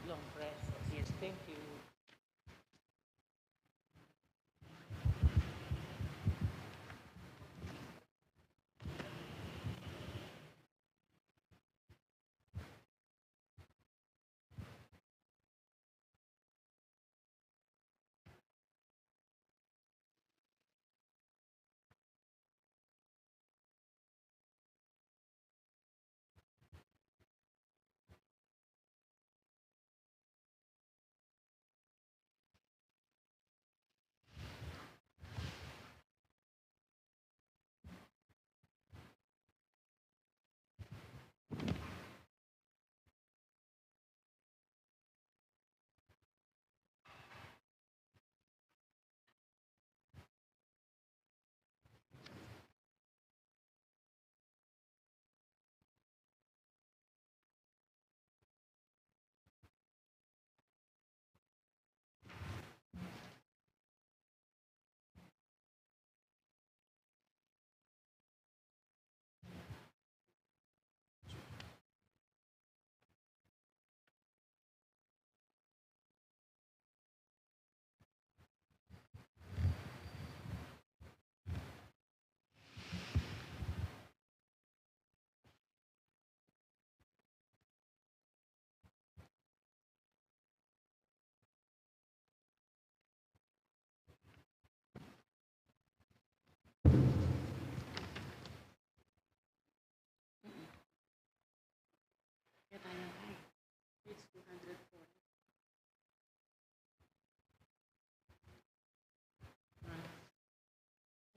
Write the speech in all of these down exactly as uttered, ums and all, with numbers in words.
Long press. Yes, thank you.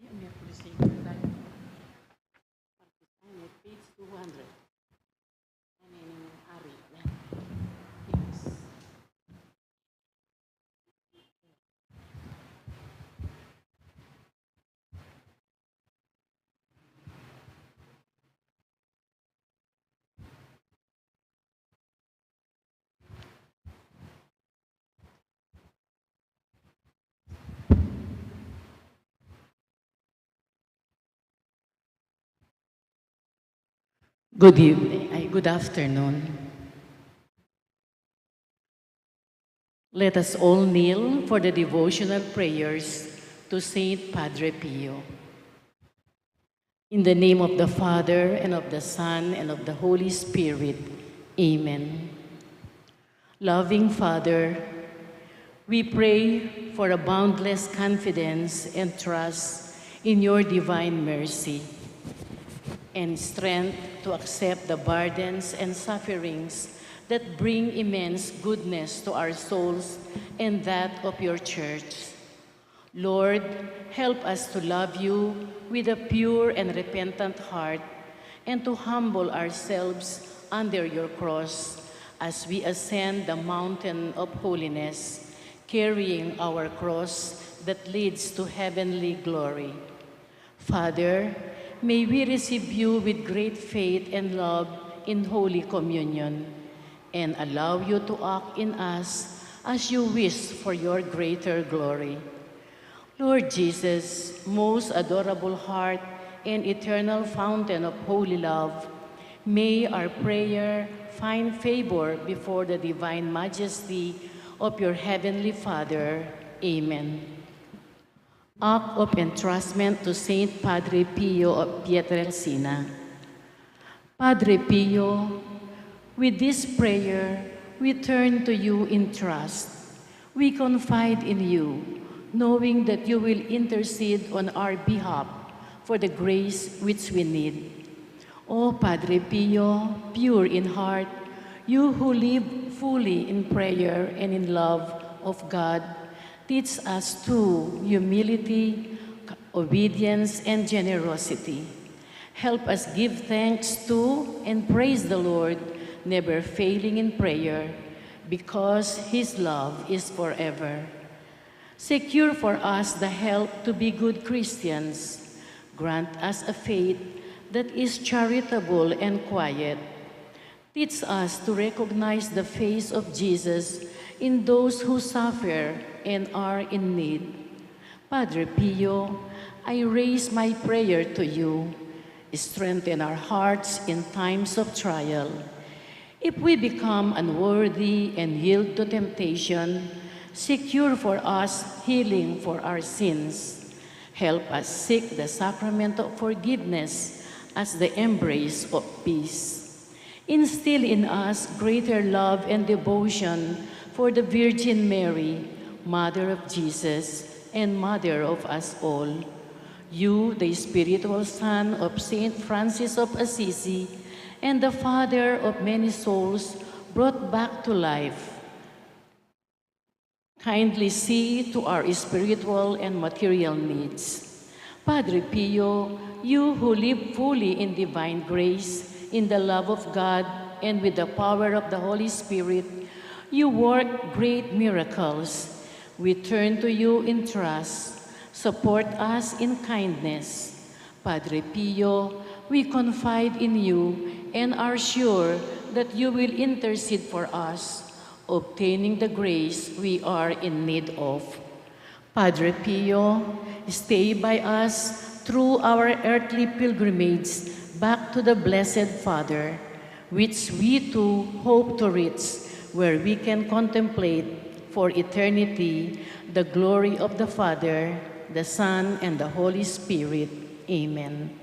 Ayan, Miyerkules na yung tayo. Ayan, page two hundred. Ano yung ari? Ayan. Yes. Good evening, ay, good afternoon. Let us all kneel for the devotional prayers To Saint Padre Pio. In the name of the Father, and of the Son, and of the Holy Spirit. Amen. Loving Father, we pray for a boundless confidence and trust in your divine mercy and strength to accept the burdens and sufferings that bring immense goodness to our souls and that of your church. Lord, help us to love you with a pure and repentant heart and to humble ourselves under your cross as we ascend the mountain of holiness, carrying our cross that leads to heavenly glory. Father, may we receive you with great faith and love in Holy Communion and allow you to act in us as you wish for your greater glory. Lord Jesus, most adorable heart and eternal fountain of holy love, may our prayer find favor before the divine majesty of your heavenly Father. Amen. Act of entrustment to Saint Padre Pio of Pietrelcina. Padre Pio, with this prayer, we turn to you in trust. We confide in you, knowing that you will intercede on our behalf for the grace which we need. O Padre Pio, pure in heart, you who live fully in prayer and in love of God, teach us to humility, obedience, and generosity. Help us give thanks to and praise the Lord, never failing in prayer, because his love is forever. Secure for us the help to be good Christians. Grant us a faith that is charitable and quiet. Teach us to recognize the face of Jesus in those who suffer and are in need. Padre Pio, I raise my prayer to you. Strengthen our hearts in times of trial. If we become unworthy and yield to temptation, secure for us healing for our sins. Help us seek the sacrament of forgiveness as the embrace of peace. Instill in us greater love and devotion for the Virgin Mary, Mother of Jesus and Mother of us all. You, the spiritual son of Saint Francis of Assisi and the father of many souls brought back to life, kindly see to our spiritual and material needs. Padre Pio, you who live fully in divine grace, in the love of God, and with the power of the Holy Spirit, you work great miracles. We turn to you in trust. Support us in kindness. Padre Pio, we confide in you and are sure that you will intercede for us, obtaining the grace we are in need of. Padre Pio, stay by us through our earthly pilgrimage back to the Blessed Father, which we too hope to reach, where we can contemplate for eternity the glory of the Father, the Son, and the Holy Spirit. Amen.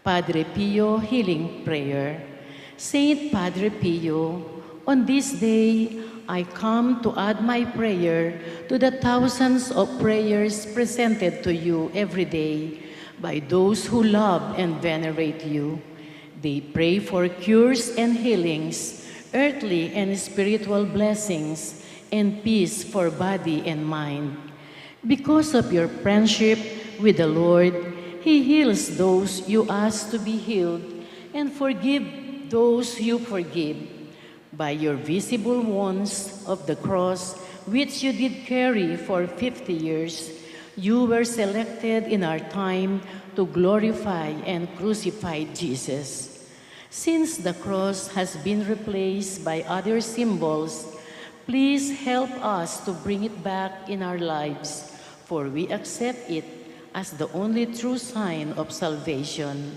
Padre Pio Healing Prayer. Saint Padre Pio, on this day I come to add my prayer to the thousands of prayers presented to you every day by those who love and venerate you. They pray for cures and healings, earthly and spiritual blessings, and peace for body and mind. Because of your friendship with the Lord, He heals those you ask to be healed and forgive those you forgive. By your visible wounds of the cross, which you did carry for fifty years, you were selected in our time to glorify and crucify Jesus. Since the cross has been replaced by other symbols, please help us to bring it back in our lives, for we accept it as the only true sign of salvation.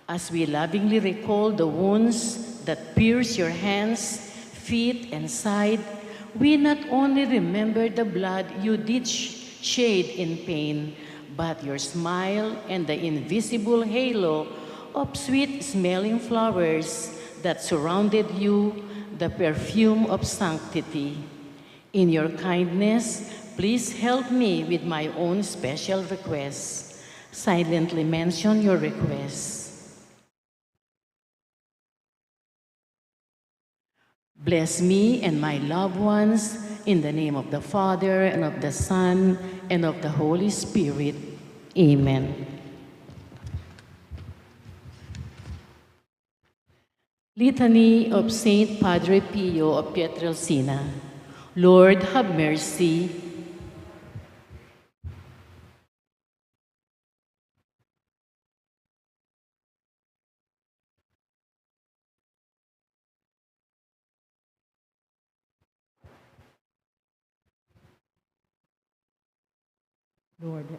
As we lovingly recall the wounds that pierced your hands, feet, and side, we not only remember the blood you did sh- shade in pain, but your smile and the invisible halo of sweet-smelling flowers that surrounded you, the perfume of sanctity. In your kindness, please help me with my own special requests. Silently mention your requests. Bless me and my loved ones in the name of the Father, and of the Son, and of the Holy Spirit. Amen. Litany of Saint Padre Pio of Pietrelcina. Lord, have mercy. Lord, have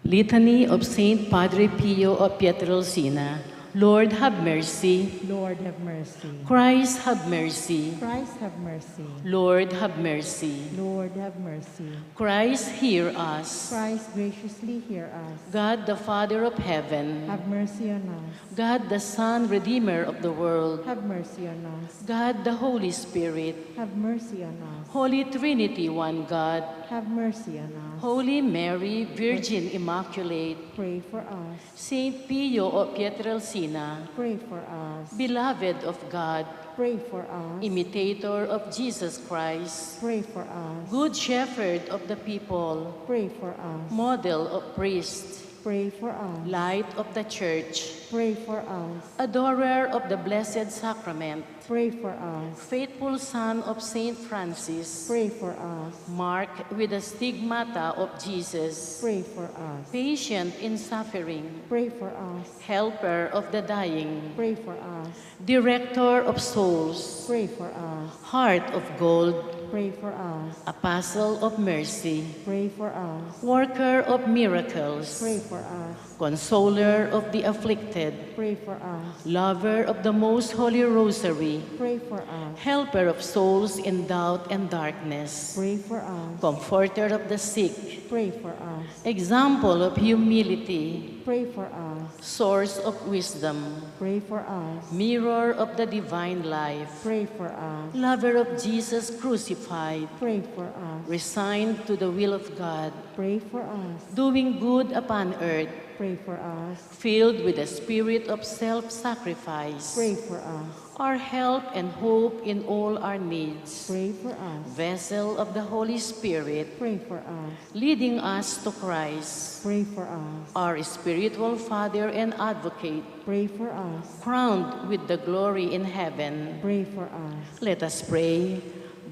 Litany of Saint Padre Pio of Pietrelcina. Lord, have mercy. Lord, have mercy. Christ, have mercy. Christ, have mercy. Lord, have mercy. Lord, have mercy. Christ, hear us. Christ, graciously hear us. God, the Father of heaven. Have mercy on us. God, the Son, Redeemer of the world. Have mercy on us. God, the Holy Spirit. Have mercy on us. Holy Trinity, one God. Have mercy on us. Holy Mary, Virgin Immaculate. Pray for us. Saint Pio of Pietrelcina. Pray for us. Beloved of God. Pray for us. Imitator of Jesus Christ. Pray for us. Good Shepherd of the people. Pray for us. Model of priests. Pray for us. Light of the Church. Pray for us. Adorer of the Blessed Sacrament. Pray for us. Faithful son of Saint Francis. Pray for us. Marked with the stigmata of Jesus. Pray for us. Patient in suffering. Pray for us. Helper of the dying. Pray for us. Director of souls. Pray for us. Heart of gold. Pray for us. Apostle of mercy. Pray for us. Worker of miracles. Pray for us. Consoler of the afflicted. Pray for us. Lover of the most holy rosary. Pray for us. Helper of souls in doubt and darkness. Pray for us. Comforter of the sick. Pray for us. Example of humility. Pray for us. Source of wisdom. Pray for us. Mirror of the divine life. Pray for us. Lover of Jesus crucified. Pray for us. Resigned to the will of God. Pray for us. Doing good upon earth. Pray for us. Filled with the spirit of self-sacrifice. Pray for us. Our help and hope in all our needs. Pray for us. Vessel of the Holy Spirit. Pray for us. Leading us to Christ. Pray for us. Our spiritual Father and Advocate. Pray for us. Crowned with the glory in heaven. Pray for us. Let us pray.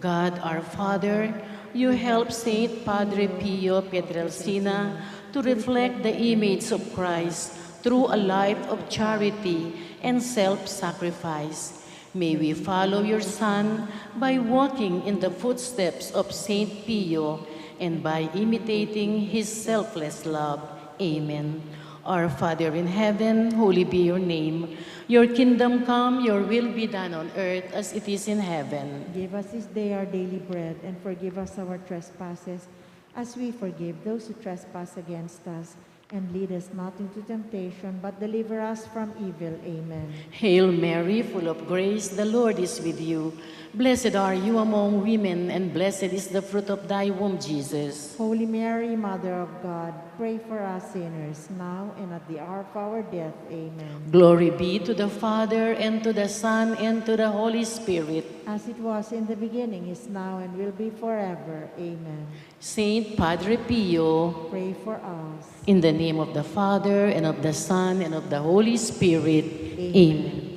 God our Father, you help Saint Padre Pio Pietrelcina to reflect the image of Christ through a life of charity and self-sacrifice. May we follow your Son by walking in the footsteps of Saint Pio and by imitating his selfless love. Amen. Our Father in heaven, holy be your name. Your kingdom come, your will be done on earth as it is in heaven. Give us this day our daily bread, and forgive us our trespasses, as we forgive those who trespass against us. And lead us not into temptation, but deliver us from evil. Amen. Hail Mary, full of grace, the Lord is with you. Blessed are you among women, and blessed is the fruit of thy womb, Jesus. Holy Mary, Mother of God, pray for us sinners, now and at the hour of our death. Amen. Glory be to the Father, and to the Son, and to the Holy Spirit. As it was in the beginning, is now, and will be forever. Amen. Saint Padre Pio. Pray for us. In the name of the Father, and of the Son, and of the Holy Spirit. Amen. Amen.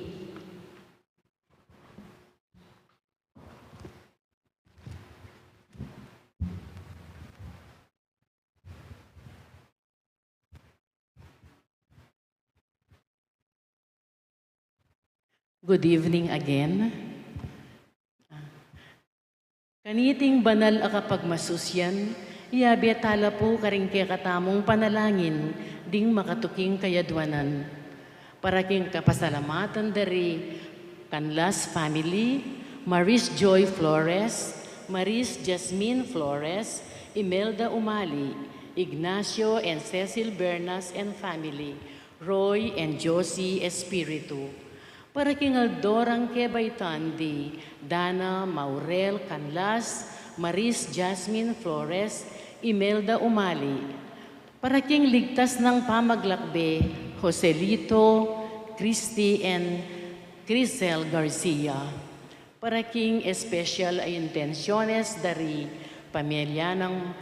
Good evening again. Kaniting banal a kapagmasusyan, yabe tala pu karing kekatamung panalangin ding makatuking kayadwanan. Para king kapasalamatan da ri Canlas family, Maris Joy Flores, Maris Jasmine Flores, Imelda Umali, Ignacio and Cecil Bernas and family, Roy and Josie Espiritu. Para king aldo rang kebaitan di Dana Maurel Canlas, Maris Jasmine Flores, Imelda Umali. Para king ligtas nang pamaglakbe, Joselito, Christy and Crisel Garcia. Para king espesyal a intensyones dari pamilya nang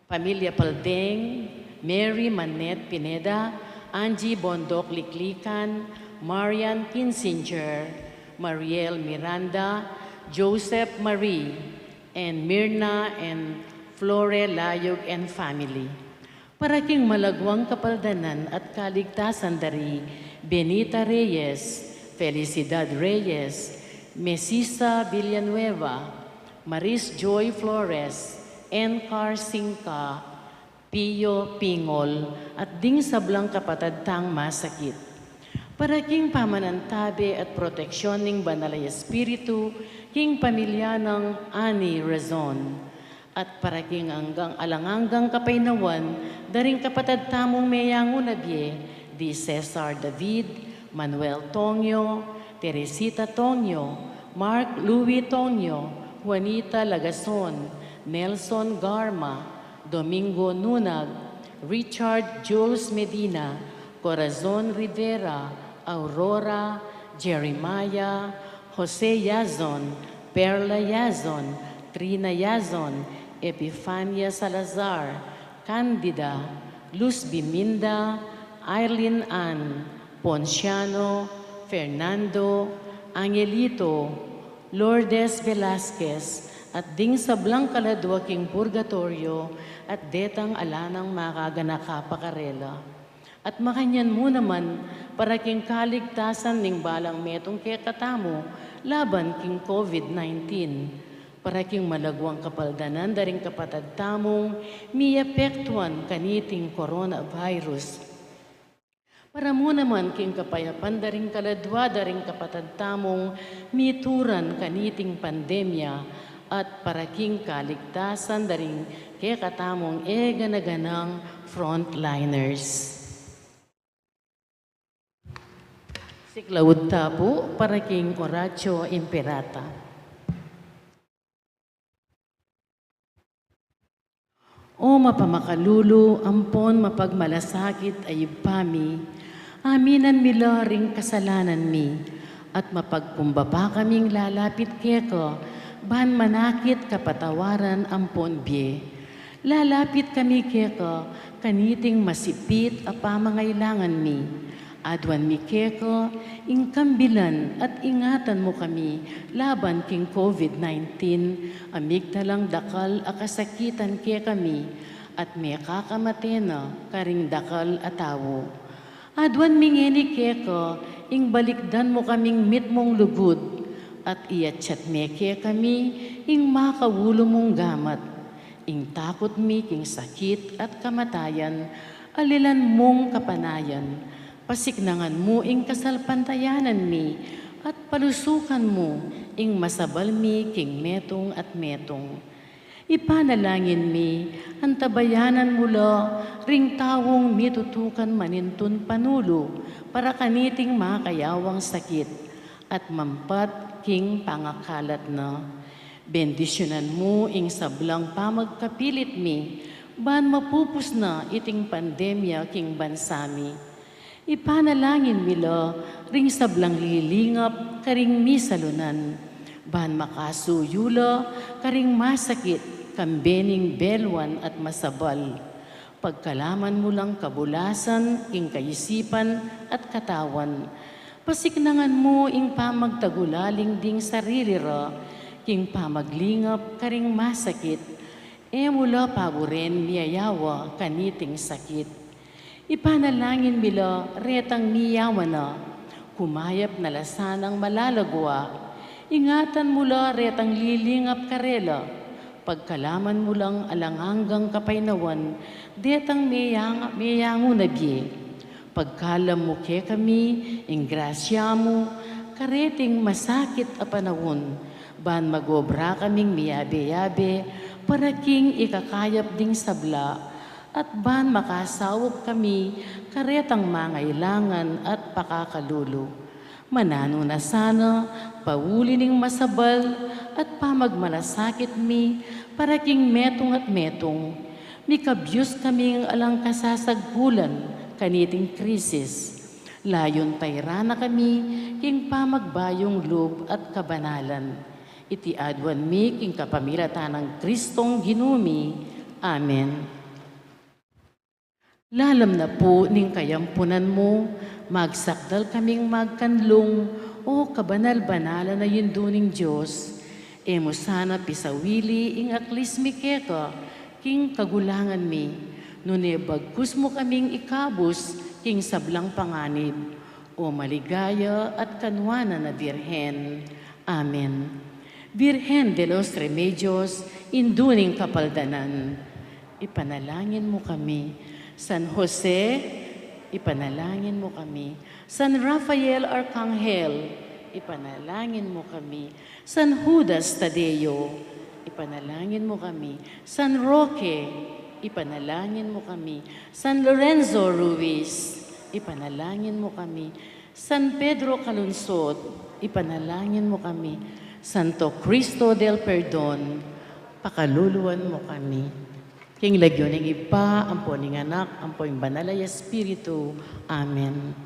Pamilya Paldeng, Mary Manette Pineda, Angie Bondoc Liklikan, Marian Kinsinger, Mariel Miranda, Joseph Marie, and Mirna and Flore Layog and family. Para king malaguang kapaldanan at kaligtasan dari Benita Reyes, Felicidad Reyes, Mesisa Villanueva, Maris Joy Flores, Encar Singka, Pio Pingol, at ding sablang kapatad tang masakit. Para king pamanantabe at proteksyon ning Banal a Espiritu king pamilya nang Ani Razon. At para king anggang alang anggang kapaynawan daring kapatad tamung meyangu na bie, di Cesar David, Manuel Tongyo, Teresita Tongyo, Mark Louis Tongyo, Juanita Lagason, Nelson Garma, Domingo Nunag, Richard Jules Medina, Corazon Rivera, Aurora, Jeremiah, Jose Yazon, Perla Yazon, Trina Yazon, Epifania Salazar, Candida, Luz Biminda, Eileen Ann, Ponciano, Fernando, Angelito, Lourdes Velasquez, at ding sablang kaladua king purgatoryo, at detang ala nang makaganaka pa karela. At makanyan mu naman, para king kaligtasan ning balang metung kekatamu laban king COVID nineteen, para king malaguang kapaldanan daring kapatad tamung miapektuan kaniting coronavirus. Para mu naman king kapayapan daring kaladua daring kapatad tamung mituran kaniting pandemya, at para king kaligtasan daring kekatamung e gana-ganang frontliners. Siklaud ta pu para king Oratio Imperata. O mapamakalulu ampon mapagmalasakit a Ibpa mi, aminan mi la ring kasalanan mi, at mapagkumbaba kaming lalapit keka, ban manakit kapatawaran ampon bie. Lalapit kami keka, kaniting masipit a pamangailangan mi. Aduan mi keka ing kambilan at ingatan mu kami laban king COVID nineteen, a migtalang dakal a kasakitan kekami, at mekakamate na karing dakal a tau. Aduan mi ngeni keka ing balikdan mu kaming mitmung lugud, at iatsat me kekami ing makaulu mung gamat. Ing takut mi king sakit at kamatayan, alilan mung kapanayan. Pasiknangan mu ing kasalpantayanan mi, at palusukan mu ing masabal mi king metung at metung. Ipanalangin mi, antabayanan mu la ring taung mitutukan manintun panulu para kaniting makayawang sakit, at mampat king pangakalat na. Bendisyunan mu ing sablang pamagkapilit mi, ban mapupus na iting pandemya king bansa mi. Ipanalangin mi la ring sablang lilingap karing misalunan, ban makasuyu la karing masakit kambe ning beluan at masabal. Pagkalaman mu lang kabulasan king kaisipan at katawan. Pasiknangan mu ing pamagtagulaling ding sarili ra king pamaglingap karing masakit. E mu la paburen miyayawa kaniting sakit. Ipanalangin mi la retang miyaman na, kumayap na la sanang malagwa. Ingatan mu la retang lilingap karela. Pagkalaman mu lang alang anggang kapaynawan detang meyang-, meyangu na bie. Pagkalam mu kekami ing grasya mu kareting masakit a panaun, ban magobra kaming miyabe-yabe para king ikakayap ding sabla, at ban makasaup kami karetang mangailangan at pakakalulu. Mananu na sana, pauli ning masabal at pamagmalasakit mi para king metung at metung, mikabyus kaming alang kasasagpulan kaniting krisis. Layun tayran na kami king pamagbayung lub at kabanalan. Iti aduan mi king kapamilatan nang Kristong Ginu mi. Amen. Lalam na pu ning kayampunan mu, magsakdal kaming magkanlung, o kabanal-banalan a Indu ning Dios. E mu sana pisawili ing aklis mi keka king kagulangan mi, nune bagkus mu kaming ikabus king sablang panganib, o maligaya at kanuanan a Birhen. Amen. Virgen de los Remedios, Indu ning Kapaldanan, ipanalangin mu kami. San Jose, ipanalangin mu kami. San Rafael Arkanghel, ipanalangin mu kami. San Judas Tadeo, ipanalangin mu kami. San Roque, ipanalangin mu kami. San Lorenzo Ruiz, ipanalangin mu kami. San Pedro Calungsod, ipanalangin mu kami. Santo Cristo del Perdon, pakaluluan mu kami. King lagyu ning Ibpa, ampo ning Anak, ampo ning Banal a Espiritu. Amen.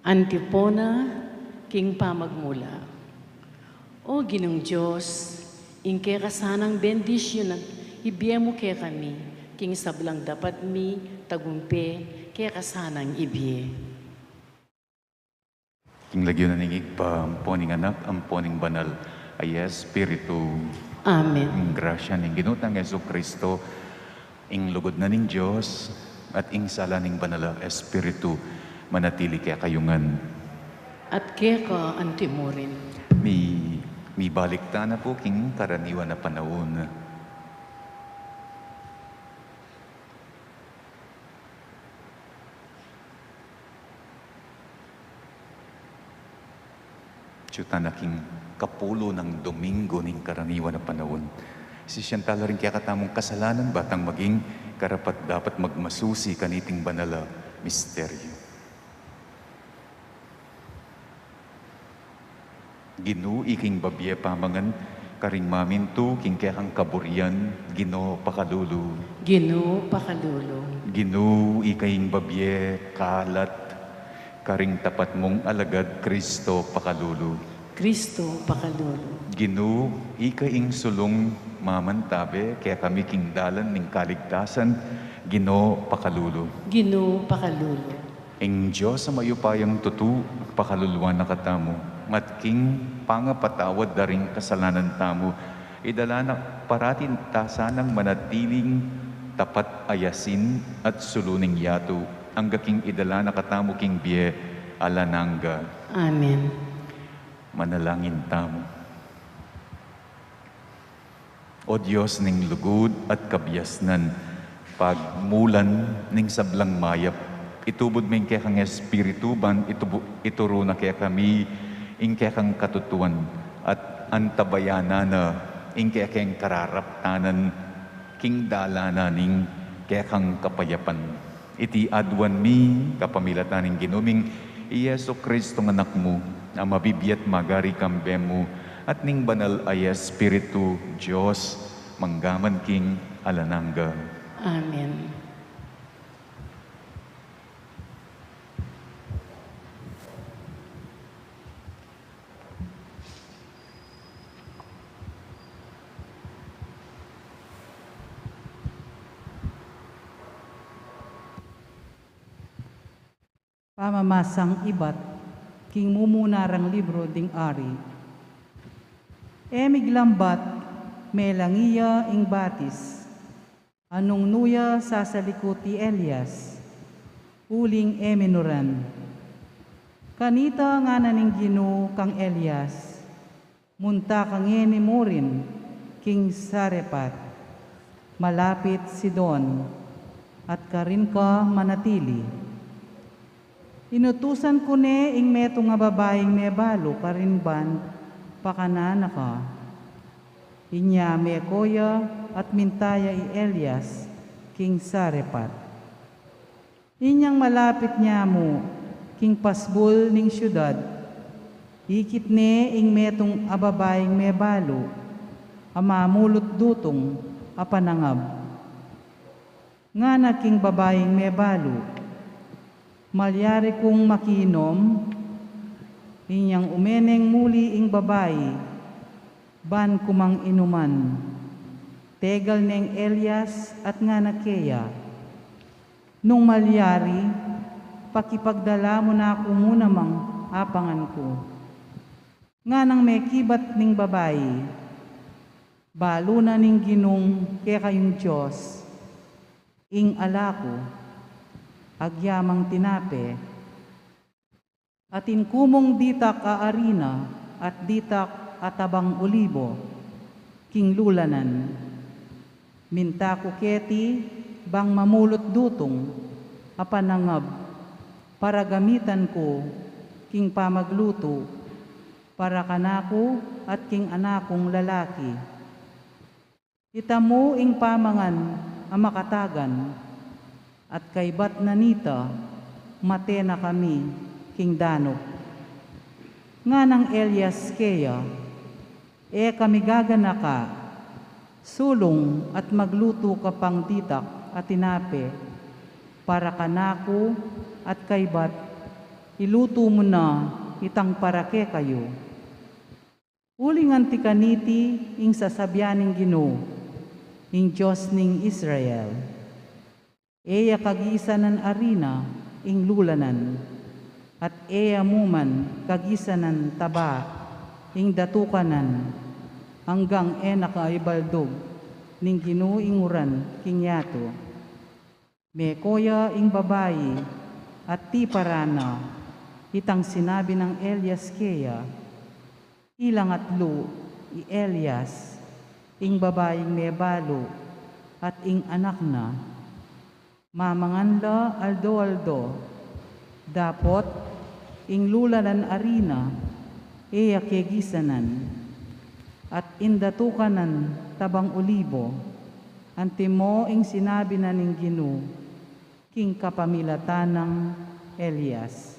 Antipona king pamagmula. O Ginung Dios, ing keka sanang bendisyun ibie mu kekami, king sablang dapat mi tagumpe keka sanang ibie. King lagyu na ning Ibpa, ampo ning Anak, ampo ning Banal a Espiritu. Amen. Ing grasya ning Ginu tang Jesucristo, ing lugud na ning Dios, at ing sala ning Banal a Espiritu, manatili kekayu ngan. At keka antimurin. Mi, mibalik tana pu king karaniwan a panaun. Atyu tana king kapulu nang Domingo ning karaniwan a panaun. Sisian tala ring kekatamung kasalanan, ba tang maging karapat-dapat magmasusi kaniting banal a misteryu. Ginu, ika ing babie pamangan, karing mamintu king kekang kaburian, Ginu pakalulu. Ginu pakalulu. Ginu, ika ing babie kalat, karing tapat mung alagad, Kristo pakalulu. Kristo pakalulu. Ginu, ika ing sulung mamantabe kekami king dalan ning kaligtasan, Ginu pakalulu. Ginu pakalulu. Ing Dios a mayupayang tutu, pakaluluan na katamu, at king pangapatawad da ring kasalanan tamu, idala na parati ta sanang manatiling tapat a yasin at sulu ning yatu, angga king idala na katamu king bie alang angga. Amen. Manalangin tamu. O Dios ning lugud at kabiasnan, pagmulan ning sablang mayap, itubud me ing kekang Espiritu ban itubu-, ituru na kekami ing kekang katutuan, at antabayanan na ing kekeng kararaptanan king dalan na ning kekang kapayapan. Iti aduan mi kapamilatan ning Ginu ming i Jesucristo nga Anak mu, a mabibie at magari kambe mu at ning Banal a Espiritu, Dios, mangga man king alang angga. Amen. Pamamasang ibat king mumuna rang libru ding ari. E miglambat, melangi ya ing batis. Anung nu ya sasalikuti Elias, uling e minuran. Kanita ngana ning Ginu kang Elias, munta ka ngeni murin king Sarephat, malapit Sidon, at karin ka manatili. Inutusan ku ne ing metung a babaing mebalu karin ban pakanan na ka. Inya meko ya at minta ya i Elias king Sarephat. Inyang malapit ne mu king pasbul ning siudad, ikit ne ing metung a babaing mebalu a mamulut dutung a panangab. Ngana king babaing mebalu, "Malyari kung makinom?" Inyang ume neng muli ing babai ban kumang inuman. Tegal neng Elias at ngana keya, "Nung malyari, pakipagdala mu na ku mu namang apangan ku." Nganang mekibat ning babai, "Balu na ning Ginung kekayung Dios, ing ala ku, agyamang tinape, atin ku mung ditak a arina at ditak a tabang olibo king lulanan. Minta ku keti bang mamulut dutung a panangab para gamitan ku king pamaglutu para kanaku at king anak kung lalaki. Itamu ing pamangan a makatagan, at kaibat na nita, mate na kami king danup." Nganang Elias keya, "E ka migaganaka, sulung at maglutu ka pang ditak a tinape para kanaku at kaibat Ilutu mu na itang para kekayu. Uling anti kaniti ing sasabian ning Ginu, ing Dios ning Israel: E ya kagisanan arina ing lulanan, at e ya mu man kagisanan taba ing datukanan, anggang e na kaibaldug ning Ginu ing uran king yatu. Meko ya ing babai at tiparan na itang sinabi nang Elias keya. Ilang atlu i Elias, ing babaing mebalu, at ing anak na. Mamangan la aldo-aldo, dapot ing lulanan arina e ya kegisanan, at ing datukanan tabang olibo, antimo ing sinabi na ning Ginu king kapamilatan nang Elias.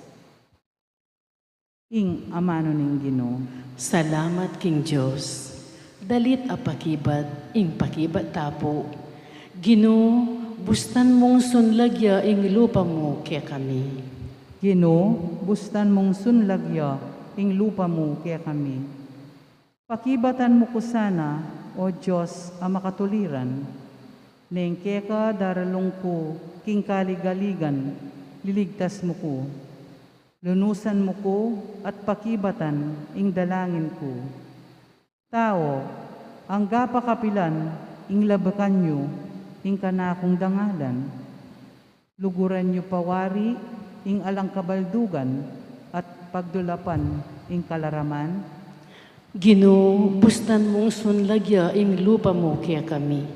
Ing amanu ning Ginu. Salamat king Dios. Dalit a pakibat, ing pakibat ta pu. Ginu, bustan mung sunlag ya ing lupa mu kekami. Ginu, bustan mung sunlag ya ing lupa mu kekami. Pakibatan mu ku sana, O Dios a makatuliran, neng keka daralung ku king kaligaligan, liligtas mu ku. Lunusan mu ku at pakibatan ing dalangin ku. Tau, angga pa kapilan ing labakan yu ing kanakung dangalan? Luguran yu pa wari ing alang kabaldugan at pagdulapan ing kalaraman? Ginu, bustan mung sunlag ya ing lupa mu kekami.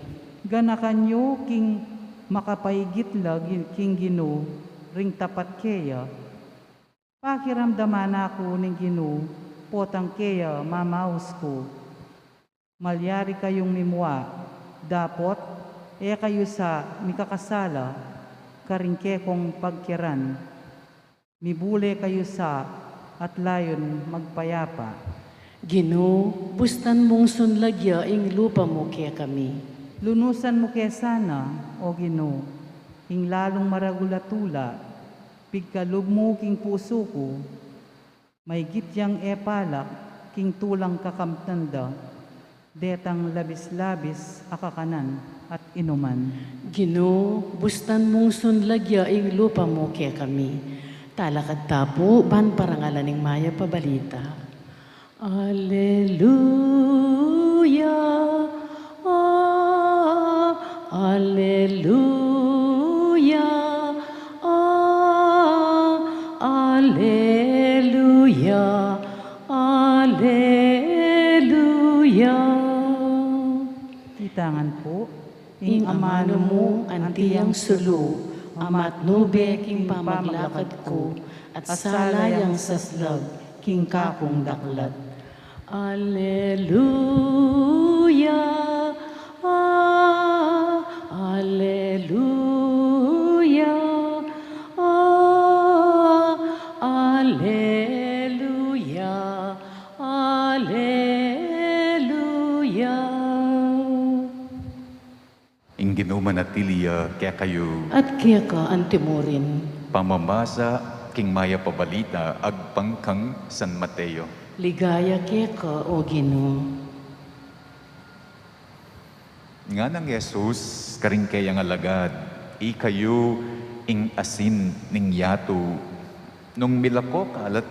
Ganakan yu king makapaigit la gi-, king Ginu ring tapat keya. Pakiramdaman na ku ning Ginu, potang keya mamaus ku. Malyari kayung mimua, dapot e kayu sa mikakasala karing kekong pagkeran. Mibule kayu sa at layun magpayapa. Ginu, bustan mung sunlag ya ing lupa mu kekami. Lunusan mu ke sana, O Ginu, ing lalung maragul a tula, pigkalub mu king pusu ku. Maigit yang e palak king tulang kakamtan da, detang labis-labis a kakanan at inuman. Ginu, bustan mung sunlag ya ing lupa mu kekami. Talakad ta pu ban parangalan ing mayap a balita. Aleluya, a, aleluya, a, aleluya, aleluya. Ita ngan pu, ing amanu mu anti yang sulu a matnube king pamaglakad ku, at sala yang saslag king kakung daklat. Aleluya, a, aleluya, a, aleluya, aleluya. Ing Ginu manatili ya kekayu. At keka antimurin. Pamamasa king mayap a balita agpang kang San Mateo. Ligaya keka, O Ginu. Nganang Jesus karing keyang alagad, ikayu ing asin ning yatu. Nung milako kalat,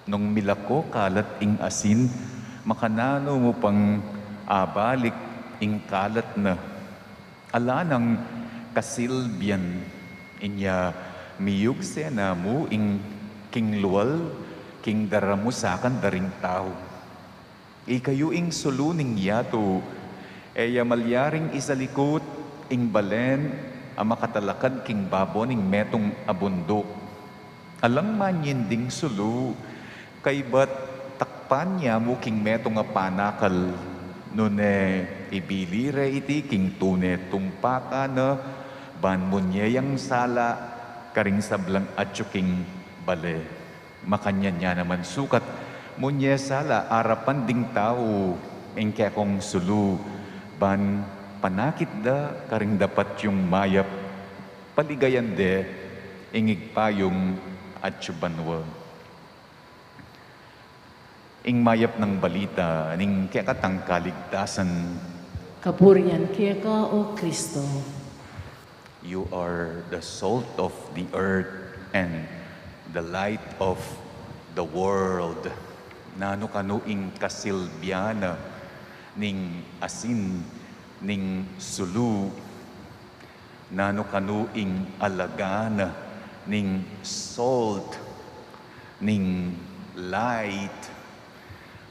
nung milako kalat ing asin, makananu mu pang abalik ing kalat na? Ala nang kasilbian. Inya miyugse na mu ing king lual king daramusakan da ring tau. Ikayu ing sulu ning yatu, e ya malyaring isalikut ing balen a makatalakad king babo ning metung a bunduk. Alang manyin ding sulu, kaybat takpan ya mu king metung a panakal, nune ibili re iti king tune tumpaka na, ban munye yang sala karing sablang atyu king bale. Makanyan ya naman sukat, munye sala arapan ding tau ing kekong sulu, ban panakit da karing dapat yung mayap, paligayan de ing Ibpa yung Atsu banua. Ing mayap nang balita ning kekatang kaligtasan. Kapurian keka, O Kristo. You are the salt of the earth and the light of the world. Nanu kanu ing kasilbian na ning asin, ning sulu? Nanu kanu ing alaga na ning salt, ning light?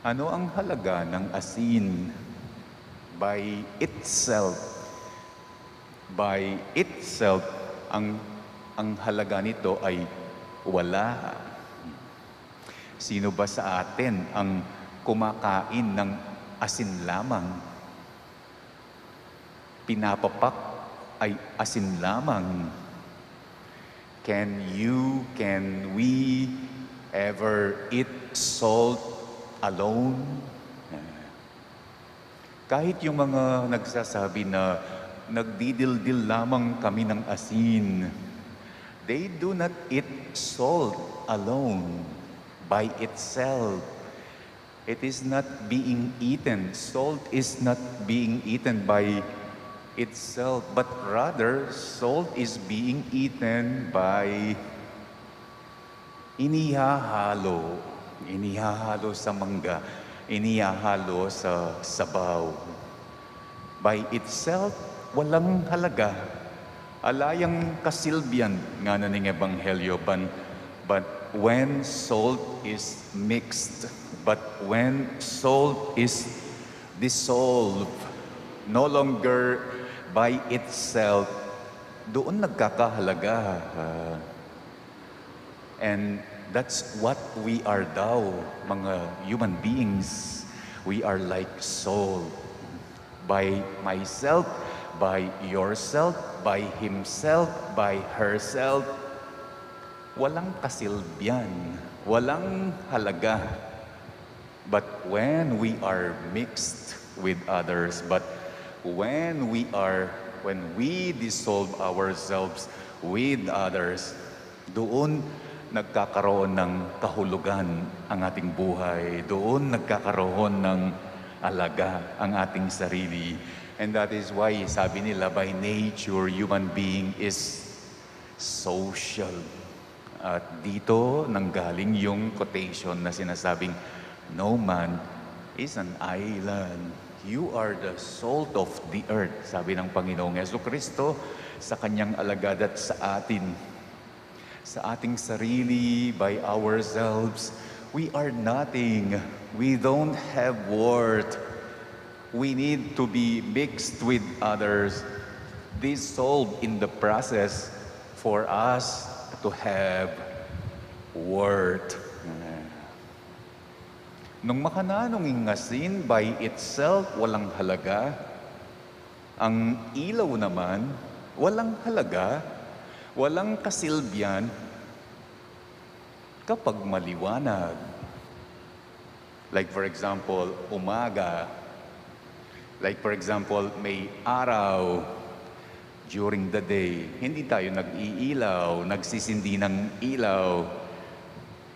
Ano ang halaga ng asin? By itself, by itself, ang, ang halaga nito ay wala. Sino ba sa atin ang kumakain ng asin lamang? Pinapapak ay asin lamang. Can you, can we ever eat salt alone? Kahit yung mga nagsasabi na nagdidildil lamang kami ng asin, they do not eat salt alone by itself. It is not being eaten. Salt is not being eaten by itself, but rather salt is being eaten by inihahalo, inihahalo sa mangga, inihahalo sa sabaw. By itself, walang halaga. Ala yang kasilbian, ngana ning Ebanghelyo, ban, but when salt is mixed, but when salt is dissolved, no longer by itself, doon nagkakahalaga. And that's what we are daw, mga human beings. We are like salt. By myself, by yourself, by himself, by herself, walang kasilbian, walang halaga. But when we are mixed with others, but when we are, when we dissolve ourselves with others, doon nagkakaroon ng kahulugan ang ating buhay. Doon nagkakaroon ng alaga ang ating sarili. And that is why, sabi nila, by nature, human being is social. At dito nanggaling yung quotation na sinasabing, "No man is an island." You are the salt of the earth, sabi ng Panginoong Yesu Kristo sa kanyang alagad at sa atin. Sa ating sarili, by ourselves, we are nothing. We don't have worth. We need to be mixed with others, dissolved in the process for us to have worth. Nung makananu ing asin by itself, walang halaga. Ang ilaw naman, walang halaga, walang kasilbian kapag maliwanag. Like for example, umaga. Like for example, may araw during the day. Hindi tayo nag-iilaw, nagsisindi ng ilaw.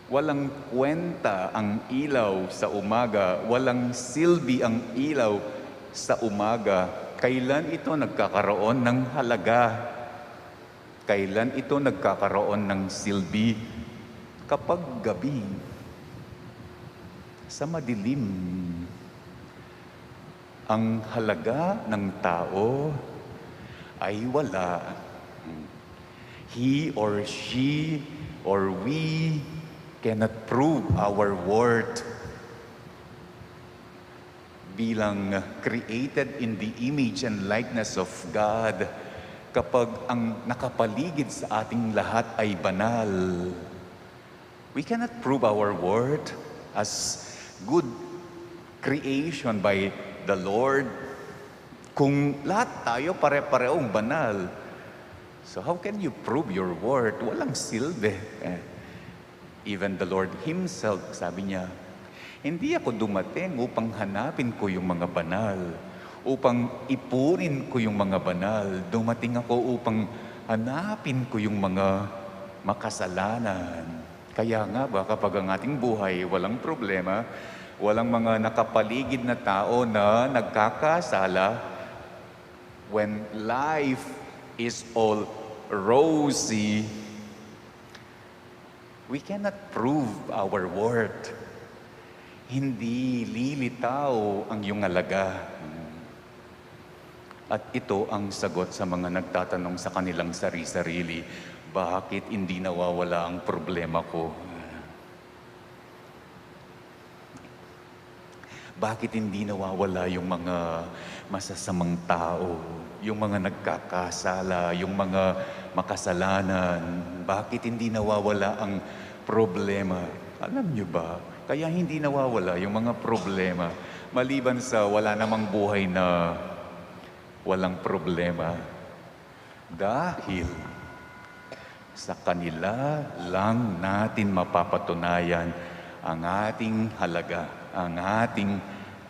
Walang kwenta ang ilaw sa umaga, walang silbi ang ilaw sa umaga. Kailan ito nagkakaroon ng halaga? Kailan ito nagkakaroon ng silbi? Kapag gabi, sa madilim. Ang halaga ng tao ay wala. He or she or we cannot prove our worth bilang created in the image and likeness of God kapag ang nakapaligid sa ating lahat ay banal. We cannot prove our worth as good creation by the Lord kung lahat tayo pare-parehong banal. So how can you prove your worth? Walang silbi. Eh, even the Lord himself, sabi niya, "Hindi ako dumating upang hanapin ko yung mga banal, upang ipunin ko yung mga banal. Dumating ako upang hanapin ko yung mga makasalanan. Kaya nga ba, kapag ang ating buhay walang problema, walang mga nakapaligid na tao na nagkakasala, when life is all rosy, we cannot prove our worth. Hindi lilitaw ang iyong alaga. At ito ang sagot sa mga nagtatanong sa kanilang sari-sarili, "Bakit hindi nawawala ang problema ko?" Bakit hindi nawawala yung mga masasamang tao, yung mga nagkakasala, yung mga makasalanan? Bakit hindi nawawala ang problema? Alam nyo ba, kaya hindi nawawala yung mga problema, maliban sa wala namang buhay na walang problema. Dahil sa kanila lang natin mapapatunayan ang ating halaga, ang ating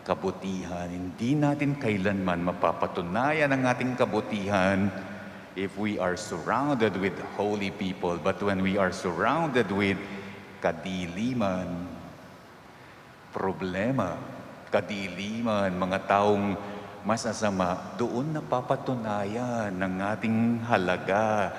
kabutihan. Hindi natin kailanman mapapatunayan ang ating kabutihan if we are surrounded with holy people. But when we are surrounded with kadiliman, problema, kadiliman, mga taong masasama, doon napapatunayan ang ating halaga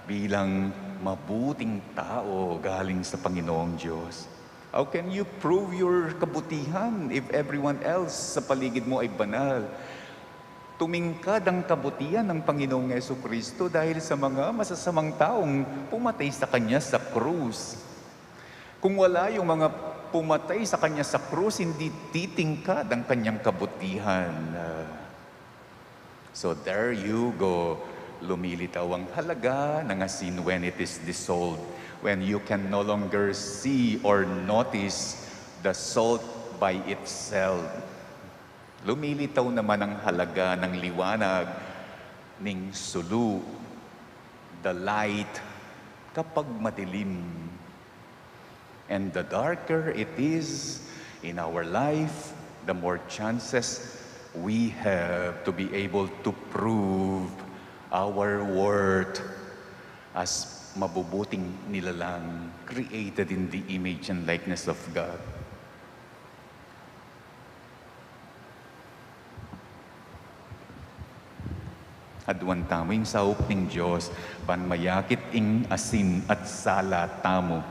bilang mabuting tao galing sa Panginoong Diyos. How can you prove your kabutihan if everyone else sa paligid mo ay banal? Tumingkad ang kabutihan ng Panginoong Yesu Kristo dahil sa mga masasamang taong pumatay sa kanya sa krus. Kung wala yung mga pumatay sa kanya sa krus, hindi titingkad ang kanyang kabutihan. Ah, so there you go. Lumilitaw ang halaga ng asin when it is dissolved, when you can no longer see or notice the salt by itself. Lumilitaw naman ang halaga ng liwanag ning sulu, the light, kapag madilim. And the darker it is in our life, the more chances we have to be able to prove our worth as mabubuting nilalang, created in the image and likeness of God. Aduan tamu ing saup ning Dios, ban mayakit ing asin at sala tamu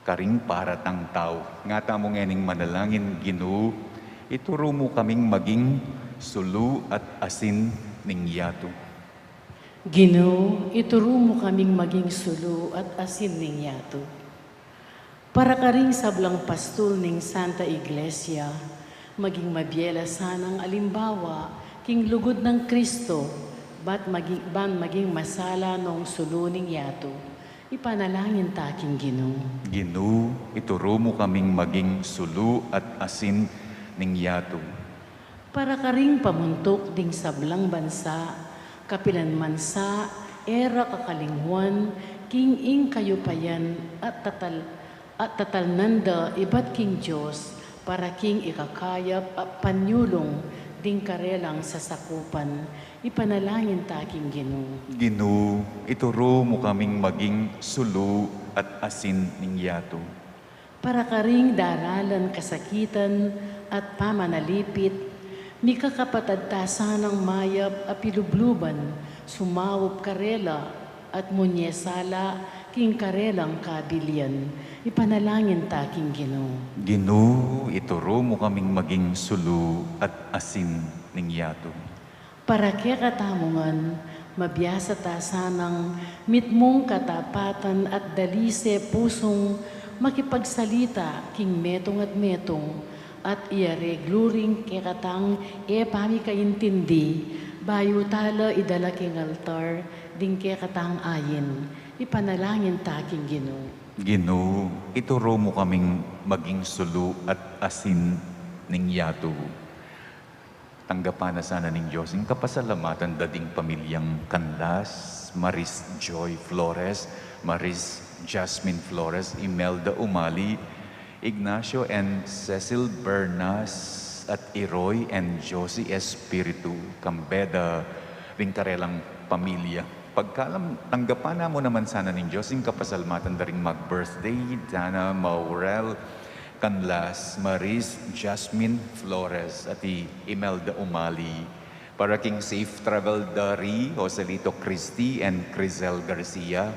karing paratang tau. Nga tamu ngening manalangin: Ginu, ituru mu kaming maging sulu at asin ning yatu. Ginu, ituru mu kaming maging sulu at asin ning yatu. Para karing sablang pastul ning Santa Iglesia, maging mabiela sanang alimbawa king lugud nang Kristo, bat maging, ban maging masala nong sulu ning yatu. Ipanalangin ta king Ginu. Ginu, ituru mu kaming maging sulu at asin ning yatu. Para karing pamuntuk ding sablang bansa, kapilan man sa e ra kakalingwan king ing kayupayan at tatal, at tatalnan da ibat king Dios para king ikakayap at panyulung ding karelang sasakupan. Ipanalangin ta king Ginu. Ginu, ituru mu kaming maging sulu at asin ning yatu. Para karing daralan kasakitan at pamanalipit, mikakapatad ta sanang mayap a pilubluban, sumaup karela, at munye sala king karelang kabilian. Ipanalangin ta king Ginu. Ginu, ituru mu kaming maging sulu at asin ning yatu. Para kekatamu ngan, mabiasa ta sanang mitmung katapatan at dalise pusung makipagsalita king metung at metung, at iareglu ring kekatang e pamikaintindi, bayu ta la idala king altar ding kekatang ain. Ipanalangin ta king Ginu. Ginu, ituru mu kaming maging sulu at asin ning yatu. Tanggapan na sana ning Dios ing kapasalamatan da ding pamilyang Canlas, Maris Joy Flores, Maris Jasmine Flores, Imelda Umali, Ignacio and Cecil Bernas, at Iroy and Josie Espiritu, kambe da ring karelang pamilya. Pagkalam, tanggapan na mu naman sana ning Dios ing kapasalmatan da ring mag-birthday, Dana Maurel Canlas, Maris Jasmine Flores, at i Imelda Umali. Para king safe travel da ri Joselito Christie and Crisel Garcia.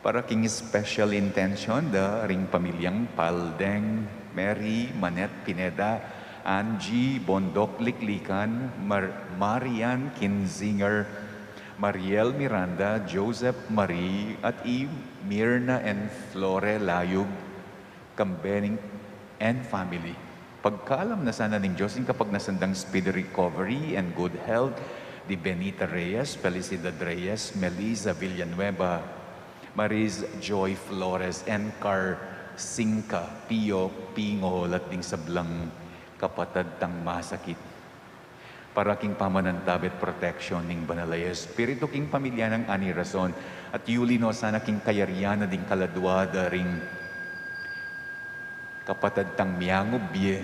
Para king special intention da ring pamilyang Paldeng, Mary Manette Pineda, Angie Bondoc Liklikan, Mar-, Marian Kinzinger, Mariel Miranda, Joseph Marie, at i Mirna and Flore Layug, Kambening and family. Pagkalam na sana ning Dios ing kapagnasan dang speedy recovery and good health di Benita Reyes, Felicidad Reyes, Melissa Villanueva, Maris Joy Flores, and Car Singka Pio Pingol at ding sablang kapatad tang masakit. Para king pamanantabe at protection ning Banal a Espiritu king pamilya nang Anirason, at yuli no sana king kayarian na ding kaladua da ring kapatad tang miangub bie,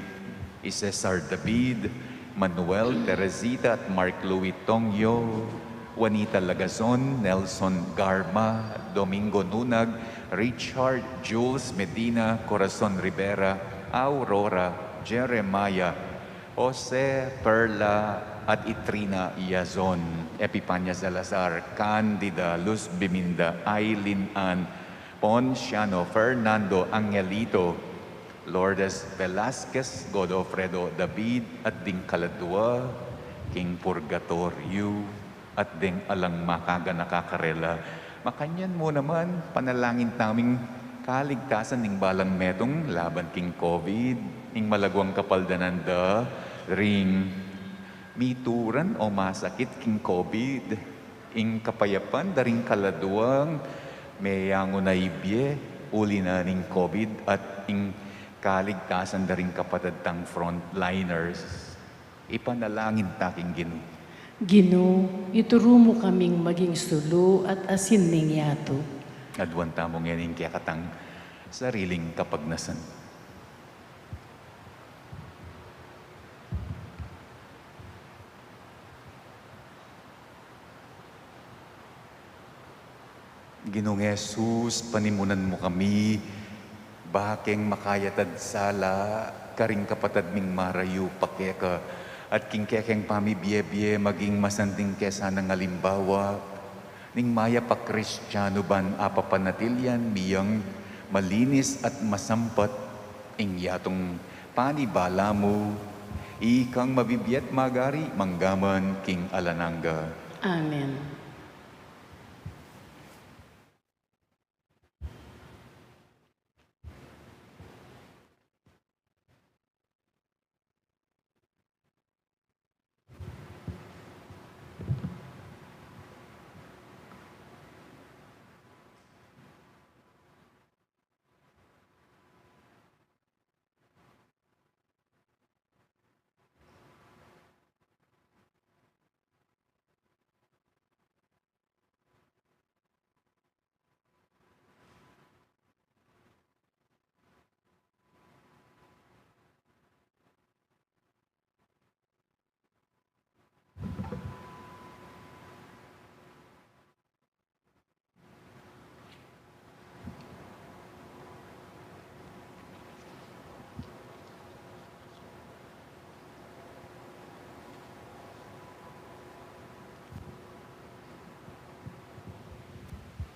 i Cesar David, Manuel, Teresita, at Mark Louis Tongyo, Juanita Lagazon, Nelson Garma, Domingo Nunag, Richard, Jules Medina, Corazon Rivera, Aurora, Jeremiah, Jose, Perla, at i Trina Yazon, Epipania Salazar, Candida, Luz Biminda, Aileen Ann, Ponciano, Fernando, Angelito, Lourdes Velasquez, Godofredo David, at ding kaladua king purgatoryo, at deng alang makaganaka karela. Makanyan mu naman, panalangin taming kaligtasan ning balang metung laban king COVID, ing malaguang kapaldanan da ring mituran o masakit king COVID, ing kapayapan da ring kaladuang meyangu na ibie uli na ning COVID, at ing kaligtasan da ring kapatad tang frontliners. Ipanalangin ta king Ginu. Ginu, ituru mu kaming maging sulu at asin ning yatu. Aduan tamu ngeni ing kekatang sariling kapagnasan. Ginung Jesus, panimunan mu kami, bakeng makayatad sala karing kapatad ming marayu pa keka, at king kekeng pamibie-bie maging masanting ke sanang alimbawa ning mayap a Kristiano ban apapanatilian mi yang malinis at masampat ing yatung panibala mu, ikang mabibie at magari manggaman king alang angga. Amen.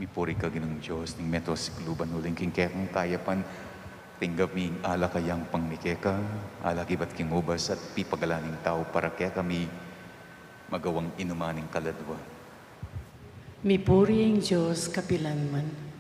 Mipuri ka Ginung Dios ning meto sikluban, uling king kekang kayapan tinggap mi ing alak a yang pangni keka, alak ibat king ubas at pipagalan ning tau para kekami, magawang inuman ning kaladua. Mipuri ing Dios kapilanman.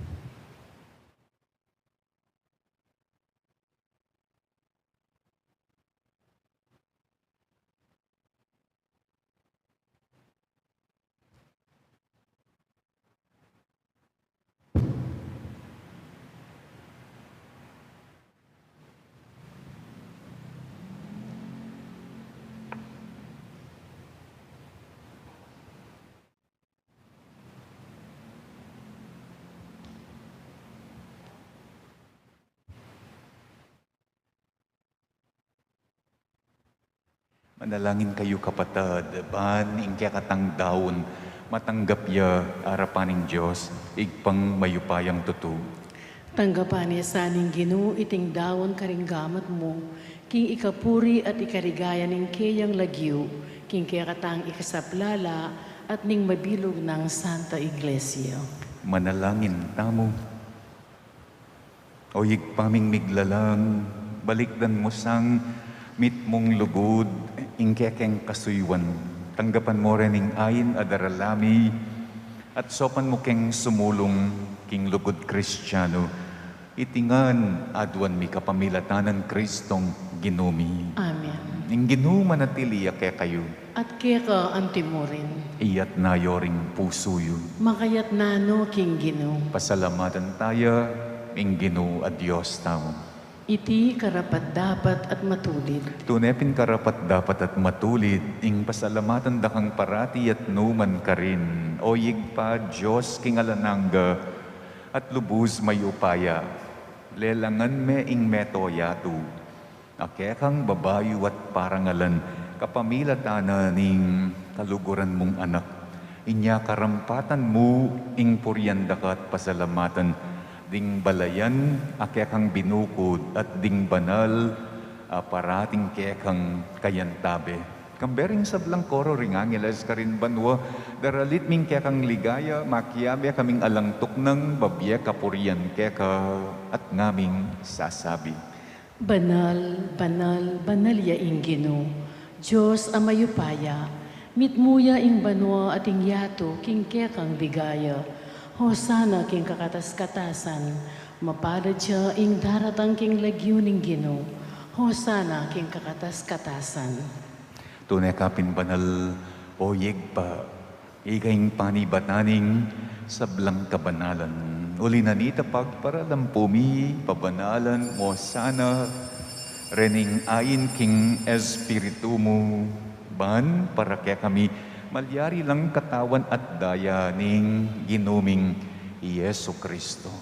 Manalangin kayu, kapatad, ban ing kekatang daun Matanggap ya arapan ning Dios, Ibpang mayupayang tutu. Tanggapan ne sa ning Ginu iting daun karing gamat mu, king ikapuri at ikaligaya ning keyang lagyu, king kekatang ikasaplala at ning mabilug nang Santa Iglesia. Manalangin tamu. O Ibpa ming miglalang, balikdan mu sang mitmung lugud ing kekeng kasuyuan. Tanggapan mu rin ing ain a darala mi, at saupan mu keng sumulung king lugud Kristiano. Iti ngan aduan mi kapamilatan nang Kristong Ginu mi. Amen. Ing Ginu manatili ya kekayu. At keka antimurin. Iyatna yu ring pusu yu. Makayatna no king Ginu. Pasalamatan taya ing Ginu a Dios tamu. Iti karapat-dapat at matulid. Tune pin karapat-dapat at matulid, ing pasalamatan da kang parati at nu man karin, O Ibpa, Dios king alang angga at lubus mayupaya. Lelangan me ing meto yatu a kekang babayu at parangalan, kapamilatan na ning kaluguran mung Anak. Inya karampatan mu ing purian da ka at pasalamatan, ding balayan a kekang binukud at ding banal a parating kekang kayantabe. Kambe ring sablang koro ring angeles karin banua, daralit ming kekang ligaya, makiabe kaming alang tuknang babie kapurian keka at ngaming sasabi. Banal, banal, banal ya ing Ginu, Dios a mayupaya, mitmu ya ing banua at ing yatu king kekang ligaya. Hosana king kakatas-katasan, mapalad ya ing daratang king lagyu ning Ginu. Hosana king kakatas-katasan. Tune ka pin banal, O Ibpa, ika ing panibatan ning sablang kabanalan. Uli na nita pagparalampu mi, pabanalan mu sana ring ain king Espiritu mu, ban para kekami malyari lang katawan at daya ning Ginu ming i Jesu Kristo.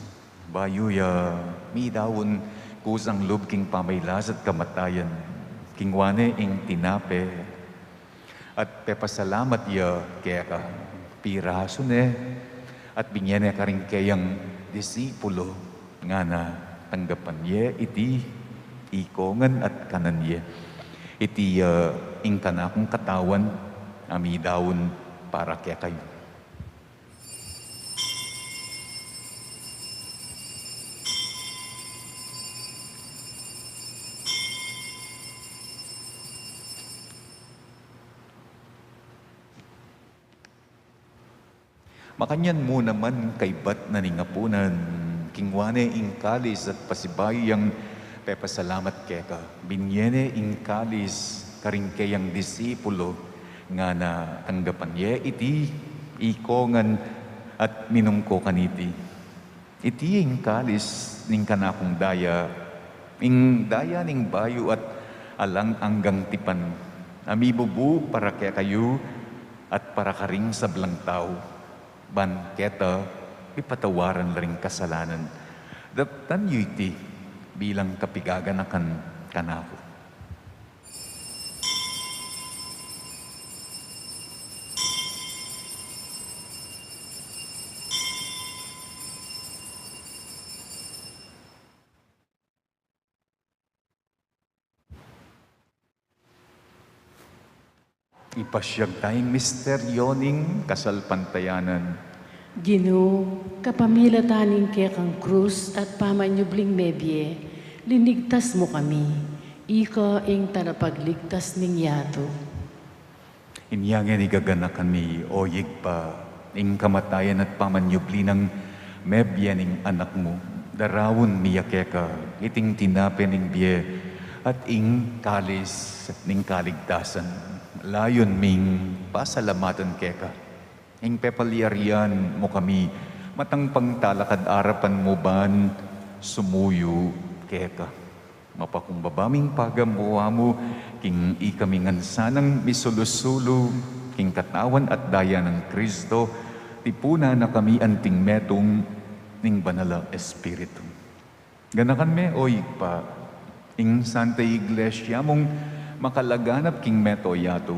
Bayu ya midaun kusang lub king pamailas at kamatayan, kinua ne ing tinape at pepasalamat ya keka, pirasu ne at binie ne karing keyang disipulo, ngana, tanggapan ye iti ikongan at kanan ye. Iti ya ing kanakung katawan a midaun para kekayu. Makanyan mu naman kaybat na ning apunan, kinua ne ing kalis at pasibayu yang pepasalamat keka, binie ne ing kalis karing keyang disipulo, ngana, tanggapan ye iti ikongan at minum ko kaniti. Iti ing kalis ning kanakung daya, ing daya ning bayu at alang anggang tipan, a mibubu para kekayu at para karing sablang tau, ban keta ipatawaran la ring kasalanan. Daptan yu iti bilang kapigaganakan kanaku. Ipasiag taya ing misteryo ning kasalpantayanan. Ginu, kapamilatan ning kekang krus at pamanyubling mebie, linigtas mu kami. Ika ing talapagligtas ning yatu. Inya ngeni gaganakan mi, O Ibpa, ing kamatayan at pamanyubli nang mebie ning Anak mu. Daraun mi ya keka iting tinape ning bie at ing kalis ning kaligtasan. Layun ming pasalamatan keka ing pepalyarian mu kami matang pangtalakad arapan mu ban sumuyu keka. Mapakumbaba ming pagamuan mu king ikami ngan sanang misulu-sulu king katawan at daya nang Kristo, tipunan na kami anting metung ning Banal a Espiritu. Ganakan me, O Ibpa, ing Santa Iglesia mung makalaganap king meto yatu,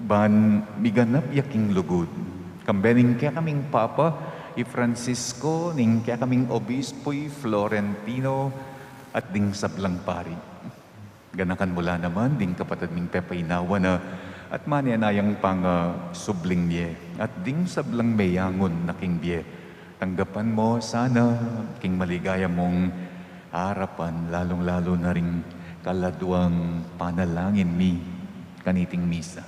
ban miganap ya king lugud, Kambe ning kekaming Papa, i Francisco, ning kekaming Obispo, i Florentino, at ding sablang pari. Ganakan mu la naman ding kapatad ming pepainawa na at manenayang pangasubling mie, at ding sablang meyangun na king bie. Tanggapan mo sana king maligaya mung arapan, lalung-lalu na ring kaladwang panalangin mi kaniting misa.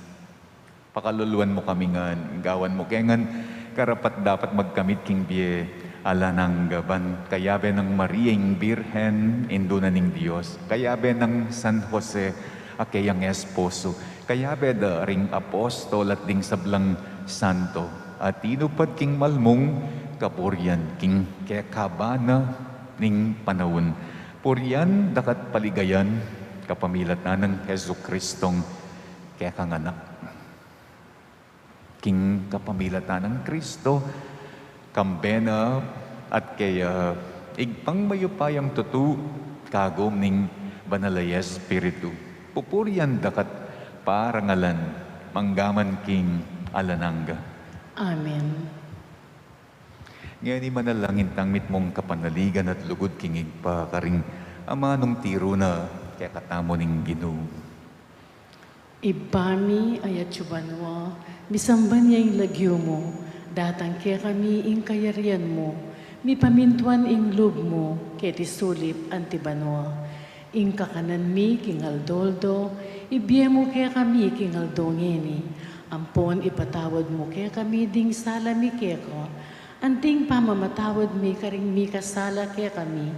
Pakaluluan mu kami ngan, gawan mu ke ngan karapat-dapat magkamit king bie alang angga, ban kayabe nang Maria ing Birhen, Indu na ning Dios, kayabe nang San Jose, a keyang esposo, kayabe da ring apostol at ding sablang santo, a tinupad king malmung kaburian king kekaba na ning panaun. Purian daka at paligayan kapamilatan nang Jesucristong kekang Anak. King kapamilatan nang Kristo, kambe na at keya, Ibpang mayupayang tutu, kagum ning Banal a Espiritu, pupurian daka at parangalan, manggaman king alang angga. Amen. Ngeni manalangin tang mitmung kapanaligan at lugud king Ibpa, karing amanung tiru na kekatamu ning Ginu. Ibpa mi, a atsu banua, misamban ya ing lagyu mu, datang kekami ing kayarian mu, mipamintuan ing lub mu, keti sulip anti banua. Ing kakanan mi king aldo-aldo, ibie mu kekami king aldo ngeni, ampon ipatawad mu kekami ding sala mi keka, anting pamamatawad mi karing mikasala kekami,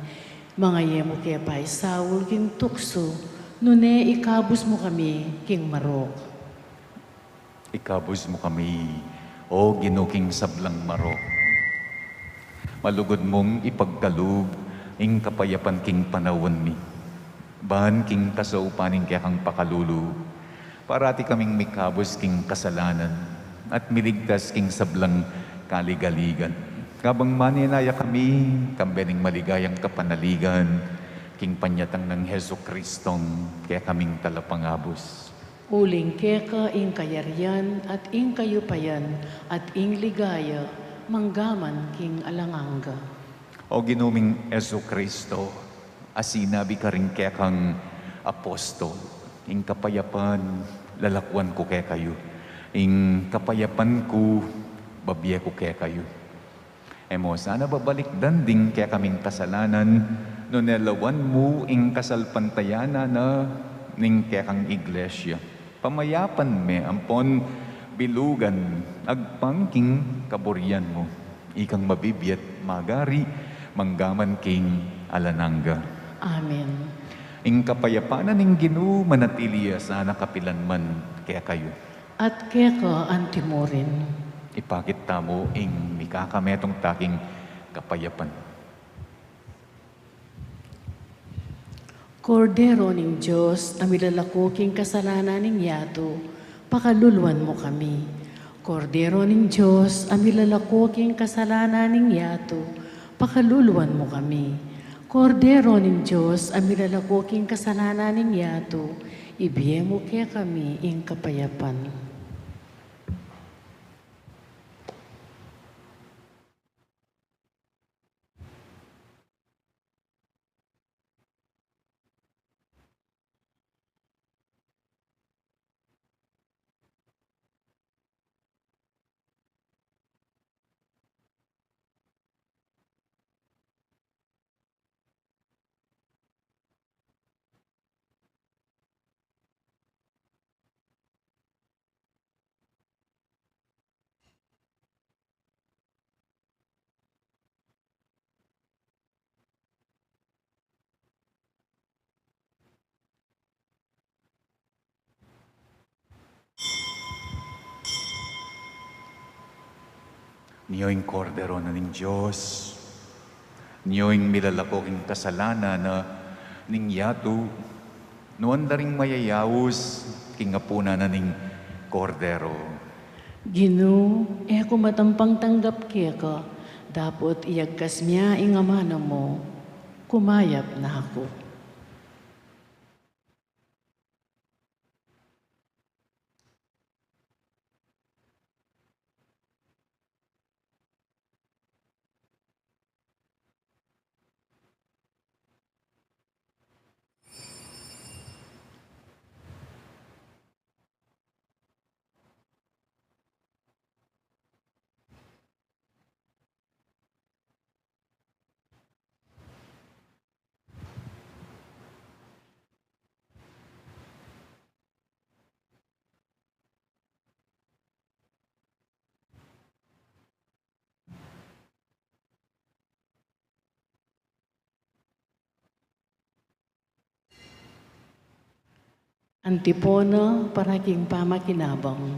manga e mu ke paisaul king tuksu, nune ikabus mu kami king marok. Ikabus mu kami, O Ginu, king sablang marok. Malugud mung ipagkalub ing kapayapan king panaun mi, ban king kasaupan ning kekang pakalulu, parati kaming mikabus king kasalanan at miligtas king sablang kaligaligan, kabang manenaya kami kambe ning maligayang kapanaligan king panyatang nang Jesucristong kekaming Talapangabus. Uling keka ing kayarian, at ing kayupayan, at ing ligaya, manggaman king alang angga. O Ginu ming Jesucristo, a sinabi karing kekang apostol, ing kapayapan lalakuan ku kekayu, ing kapayapan ku babie ku kekayu. E mu sana babalikdan ding kekaming kasalanan, nune lawan mu ing kasalpantayanan na ning kekang Iglesia. Pamayapan me ampon bilugan agpang king kaburian mu, ikang mabibie at magari manggaman king alang angga. Amen. Ing kapayapan na ning Ginu manatili ya sana kapilan man kekayu. At keka antimurin. Ipakit tamu ing mikakametung ta king kapayapan. Kordero ning Dios, a milalako king kasalanan ning yatu, pakaluluan mu kami. Kordero ning Dios, a milalako king kasalanan ning yatu, pakaluluan mu kami. Kordero ning Dios, a milalako king kasalanan ning yatu, ibie mu kekami ing kapayapan. Nio ing Kordero na ning Dios, nio ing milalako king kasalanan na ning yatu, nuan da ring mayayaus king apunan na ning Kordero. Ginu, e ku matampang tanggap keka, dapot iyagkas mia ing amanu mu, kumayap na ku. Antipona para king pamakinabang.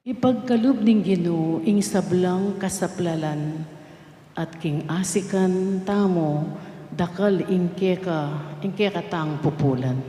Ipagkalub ning Ginu ing sablang kasaplalan, at king asikan tamu dakal ing keka, ing kekatang pupulan.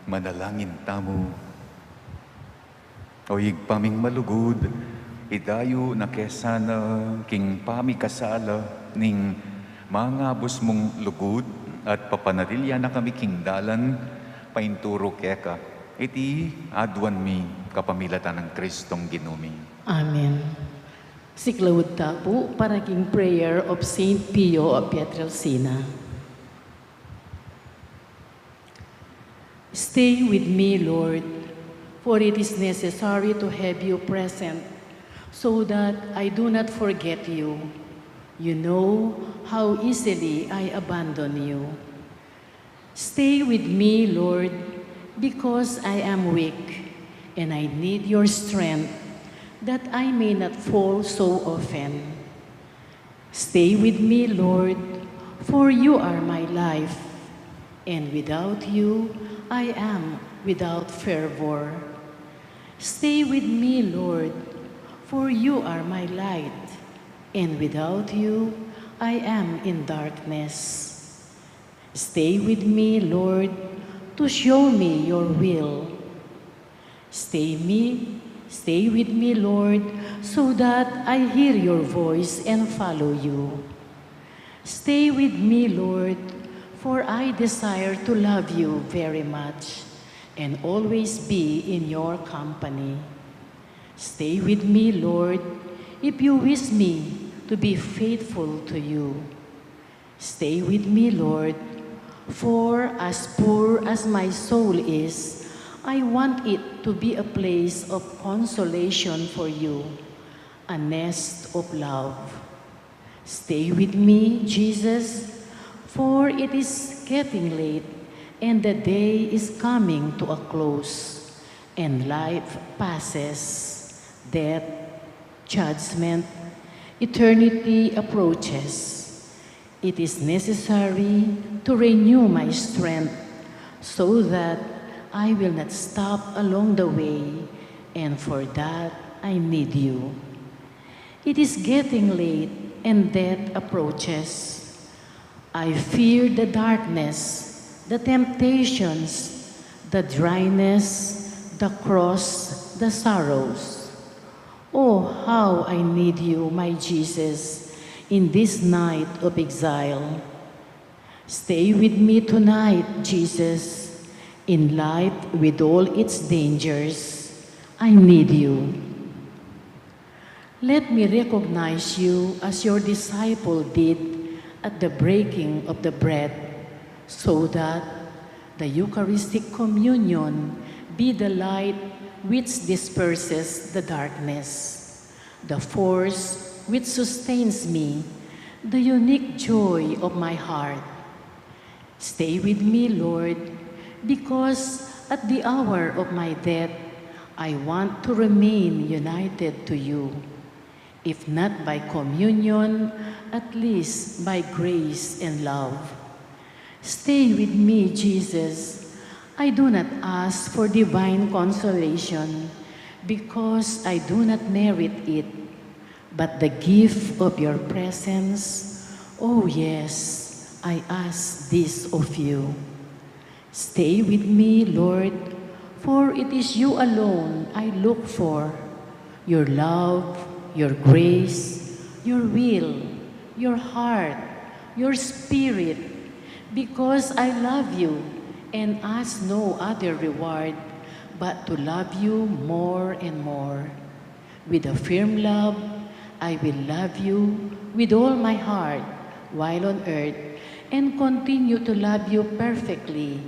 Manalangin tamu. O Ibpa ming malugud, idayu na ke sana king pamikasala ning mangabus mung lugud at papanatilian na kami king dalan painturu keka. Iti aduan mi kapamilatan nang Kristong Ginu mi. Amen. Siklaud ta pu para king prayer of Saint Pio of Pietrelcina. Stay with me, Lord, for it is necessary to have you present so that I do not forget you. You know how easily I abandon you. Stay with me, Lord, because I am weak and I need your strength that I may not fall so often. Stay with me, Lord, for you are my life, and without you I am without fervor. Stay with me, Lord, for you are my light, and without you I am in darkness. Stay with me, Lord, to show me your will. Stay me, stay with me, Lord, so that I hear your voice and follow you. Stay with me, Lord, for I desire to love you very much and always be in your company. Stay with me, Lord, if you wish me to be faithful to you. Stay with me, Lord, for as poor as my soul is, I want it to be a place of consolation for you, a nest of love. Stay with me, Jesus, for it is getting late and the day is coming to a close, and life passes, death, judgment, eternity approaches. It is necessary to renew my strength so that I will not stop along the way, and for that I need you. It is getting late and death approaches. I fear the darkness, the temptations, the dryness, the cross, the sorrows. Oh, how I need you, my Jesus, in this night of exile. Stay with me tonight, Jesus, in life with all its dangers. I need you. Let me recognize you as your disciple did at the breaking of the bread, so that the Eucharistic communion be the light which disperses the darkness, the force which sustains me, the unique joy of my heart. Stay with me, Lord, because at the hour of my death, I want to remain united to you, if not by communion, at least by grace and love. Stay with me, Jesus. I do not ask for divine consolation because I do not merit it, but the gift of your presence. Oh, yes, I ask this of you. Stay with me, Lord, for it is you alone I look for. Your love, your grace, your will, your heart, your spirit, because I love you and ask no other reward but to love you more and more. With a firm love, I will love you with all my heart while on earth and continue to love you perfectly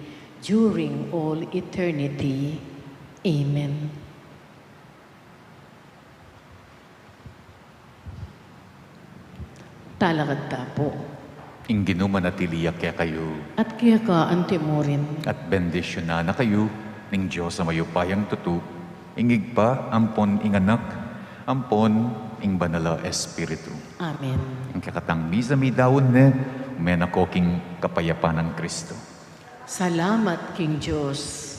during all eternity. Amen. Talakad ta pu. Ing Ginu manatili ya kekayu. At keka anti murin. At bendisyunan na kayu ning Dios a mayupayang tutu, ing Ibpa, ampon ing Anak, ampon ing Banal a Espiritu. Amen. Ing kekatang misa midaun ne, ume na ko king kapayapan nang Kristo. Salamat king Dios.